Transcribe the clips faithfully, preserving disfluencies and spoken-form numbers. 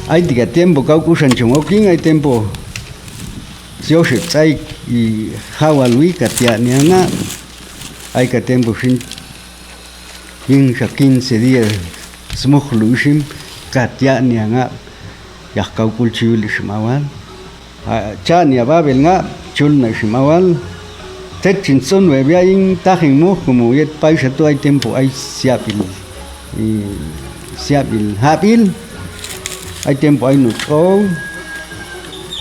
Ai tiga tiempo kau kusan cungoking, ai tiempo siosep caik i hawal wi katiak ni angak, ai ka tiempo sin Yin sa quince días smuk lu isim, katiak ni angak, yah kau kul cuyul isim awal. Ha, ca ni ababel ngak, cul na isim awal. Tet cin sun we bia yin tahing muh, kumu yet pai satu ai tempo ai siap il, i, siap il habil. Ai tempo ai nu cou.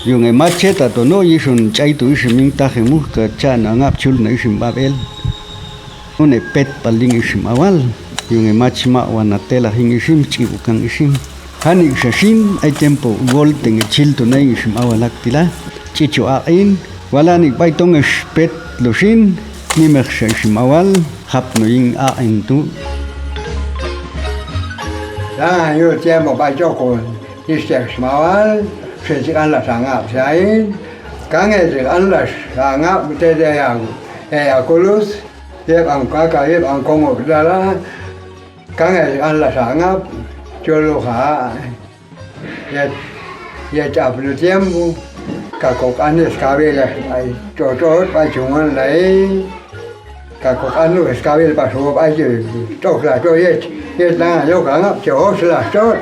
Yung e macet atau no yisun cai tu isim yin tahing muh, ka ca na ngap cul na isim babel. Nune pet paling isim awal, yung e maci mak wana tela hing isim, ci bukang isim. Hanik sasin, ai tempo gol tenge cil tu nai isim awal lak tila, cicu ain, wala nik bai tonges pet lusin, nimek sa isim awal, hap no ing ain tu. Nah, yo tiempo bai cokon, isim awal, sesikan lah sangap sain, kange sikan lah sangap, tede yang, eh, akulus, Yep, ang kaka, yep, ang kongo bedala. Kange, an la sangap, colo ha. Yep, yep, cap lu tiempo. Kakok anis kawin lah, ai, cocot, ai, cuman lai. Kakok anu, kawin pas huop aja. Cok lah, cok, yep, yep, tangan, yuk, angap, cok lah, cok.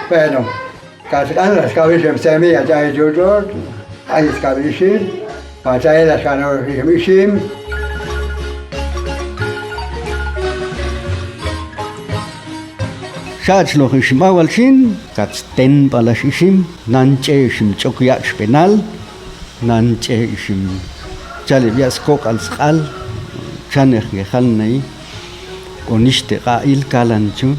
Peno. Kasih kan lah sekali sem-, semi aja itu tuh. Ayo sekali isim. Macai lah sekali isim, isim. Saat seluruh isim awal sin, kat sten palas isim, nance isim cok yak sepenal, nance isim cali biak sekok al sekal, caneh gehal nai. Onis te kail kalan cu.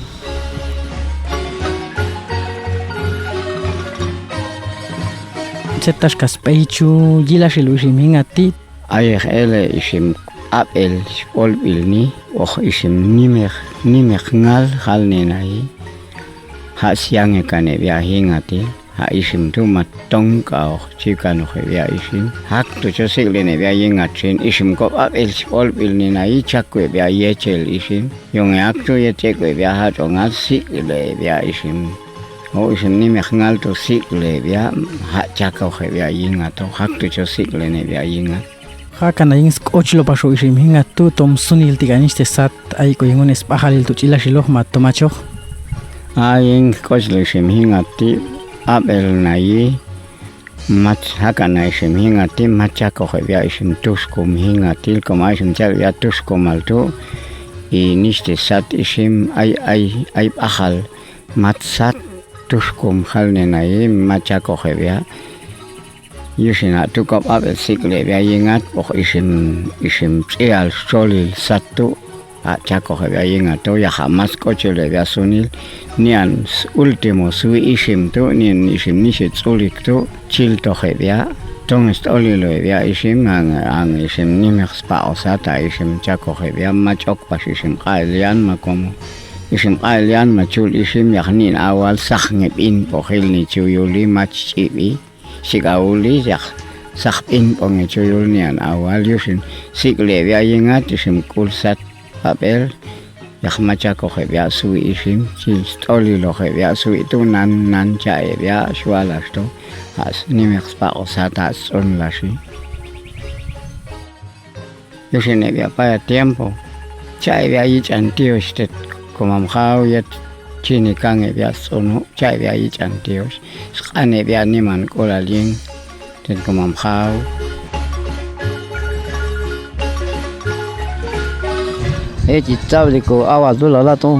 Cetas kas pei cu, jilas ilu isim hingat ti. Ayer ele isim apel si polbil ni, oh isim nimer, nimer ngal hal nenai. Hak siang e kane biak hingat ti. Hak isim tu matong kao, cikan oke biak isim. Hak tu co sik le ne biak ingat sin, isim kop apel si polbil ni nai cak we biak yecel isim. Yong e hak tu yecek we biak hak tu ngal sik le biak isim. O isim ni mek ngal tu sik le biak, hak cak oke biak ingat tu, hak tu co sik le ne biak ingat. Haka na ing skoch lo paso isim hingat tu tom sunil tiga nis te sat ai ko ingun es pahalil tu cilas ilo mat to macoh. Ai ing skoch lo isim hingat ti apel nai mac haka na isim hingat ti maca ko he bia isim tus kum hingat ti ko ma isim cal bia tus kum al tu inis te sat isim ai ai ai pahal mat sat tus kum hal ne nai maca ko he bia. Yusin hak tu kop apel sik le bia ingat, oh isim, isim cial solil satu, hak cako he bia ingat tu, ya hamas kocil le bia sunil, nian s-, ultimo sui isim tu, nian isim nisit sulik tu, cil to he bia, tong stoli lo he bia isim, ang, ang isim nimek spa osata isim cako he bia, macok pas isim kailian makomo. Isim kailian macul isim, ya nin awal sah ngepin pohil ni cuyuli mac cibi. Sik auli yak sah pin pong e cuyul nian awal yusin. Sik le bia ingat isim kulsat apel yak maca ko he bia sui isim. Cil stoli lo he bia sui tu nan, nan ca e bia sualas tu. Has nimek spa osata sun lasi. Yusin e bia paya tiempo. Ca e bia ican tios tet kumam hau yet cini kang e bia sunu. Ca e bia ican tios. Sekan e bia niman kulaling tet kumam hau. E cita beli ko awal tu lala tu.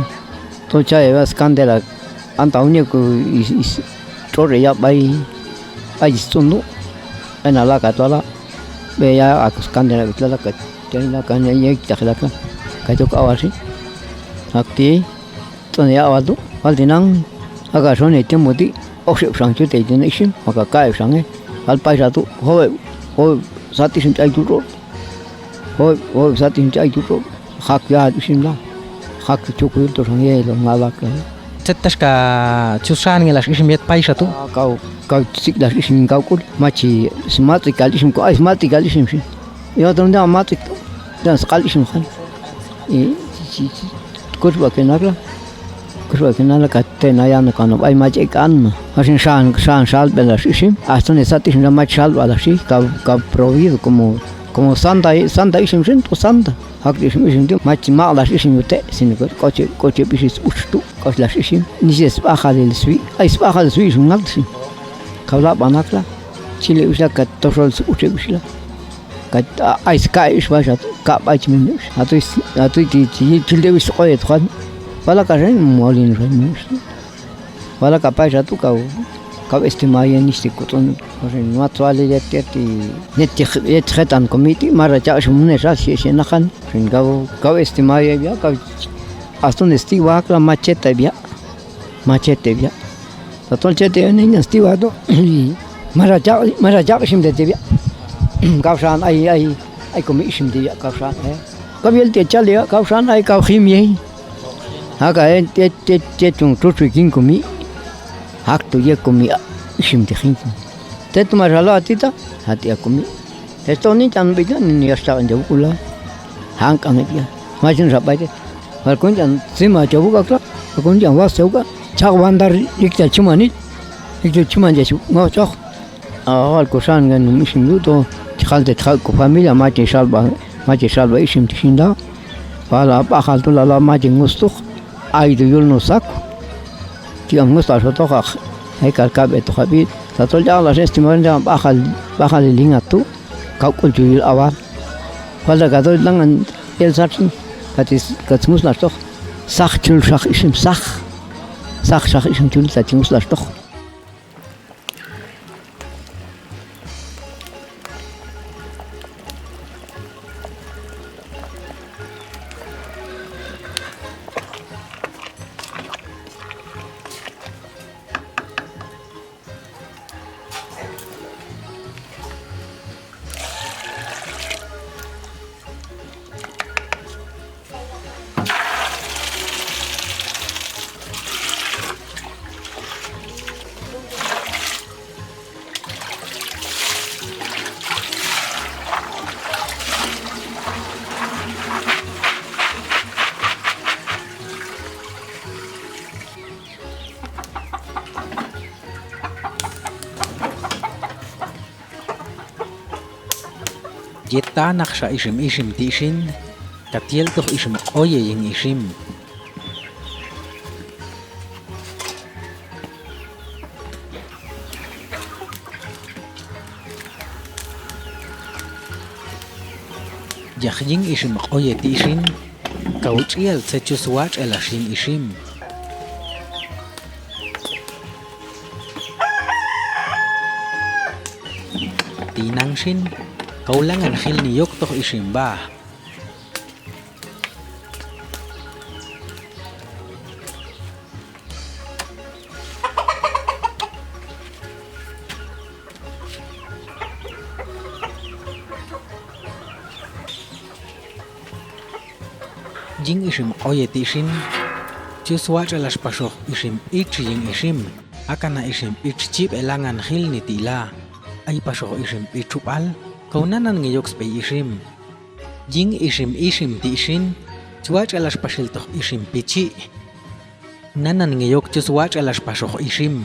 Tu ca e bia sekan de la. Antau nyo ku is, is, tore ya bai, bai is tunu. Ena la ka tu ala. Be ya aku sekan de la ka, cari la ka, ya, ya, kita ke la ka. Ka tu ka awal si. Akti, tun ya awal tu, wal tinang, aga sone tiang muti, oh, si usang cu te isin, maka kai usang e. Wal pai satu, hoe, hoe, sati sin cai tu tu. Hoi, hoi, sati sin cai tu tu. Hak ya isin la. Hak tu cukup tu sang ye lo ngalak la. Cetas ka cusan ngelas isim yet pai satu. Ah, kau, kau sik las isim kau kul. Maci semati kali isim kau, ai semati kali isim sin. Ya, tu nda mati tu. Dan sekali isim kan. Eh, si, si, si. Kau sebagai nak la. Suai kenal ka tenayan kano bai mace kan ma. Asin san, san sal bela isim. Astun esat isim da mace sal bela si ka, ka provido como, como santa, santa isim sin tu santa. Hak isim isim tu mace mak las isim ute sin ko, koce, koce pisis ustu, kos las isim. Ni ses bakal sui. Ai bakal sui isim ngal isim. Kau la banak la. Cile usla ka tosol uce usla. Ka, a, ai skai is basa, ka bai cimin is. Atu is, atu ti, ti, cilde is koe tu kan. Pala ka sen molin sen is. Pala ka pai satu kau, kau estimaya ni si kutun. Kosen nuat suali liat, liat ti, liat ti, liat setan komiti mara cak sumune sa si, si nakan. Sen kau, kau estimaya bia, kau astun esti wak la macet bia. Macet bia. Tatol cete ini nyan stiwa tu. Marajak, marajak isim tete bia. Kau san ai, ai, ai kumi isim te bia kau san ai. Kau biel te cal ya, kau san ai kau khim ye. Haka e, te, te, te tung tu tu king kumi. Hak tu ye kumi isim te khim. Te tu masalah ati ta, ati aku mi. Esto ni can bina ni ni asta jauh pula. Hangkang dia. Macam siapa itu? Kalau kau jangan terima jauh kak lah. Kau jangan was jauh kak. Cak bandar ikta cuma ni. Itu cuma dia su ngocok. Awal kosan kan isim tu tu. Cekal te cekal ku familia macam salba, macam salba isim di sinda. Pala apa hal tu lala macam ngustuk. Ai tu yul nusak. Tiang ngus tak sotok kak. Hai kal kabe tu kabi. Tatol jangan lah saya istimewa jangan bakal, bakal lingat tu. Kau kunci yul awal. Pada kata dengan el sarsin. Kati, kati ngus lah tok. Sak cul sak isim sak. Sak sak isim cul tak ngus lah tok. Jeta naksa isim-isim ti isin, katiel toh isim oye yang isim. Jahjing isim oye ti isin, kau ciel secus wac ela sin isim. Tinang sin, kau langan hil ni yok toh isim bah. Jing isim oye ti isin, cus wac elas pasoh isim ic jing isim, akana isim ic cip elangan hil ni ti ila. Ai pasoh isim ic cupal, kau nanan ngeyok spei isim. Jing isim-isim ti isin, cuac alas pasil toh isim pici. Nanan ngeyok cus wac alas pasoh isim.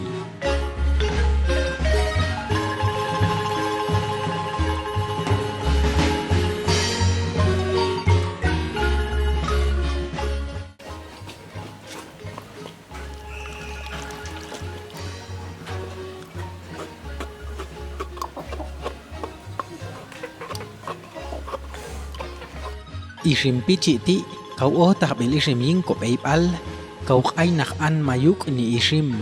Isim pici ti, kau o tahbil isim yingkop eipal, kau kainak an mayuk ni isim.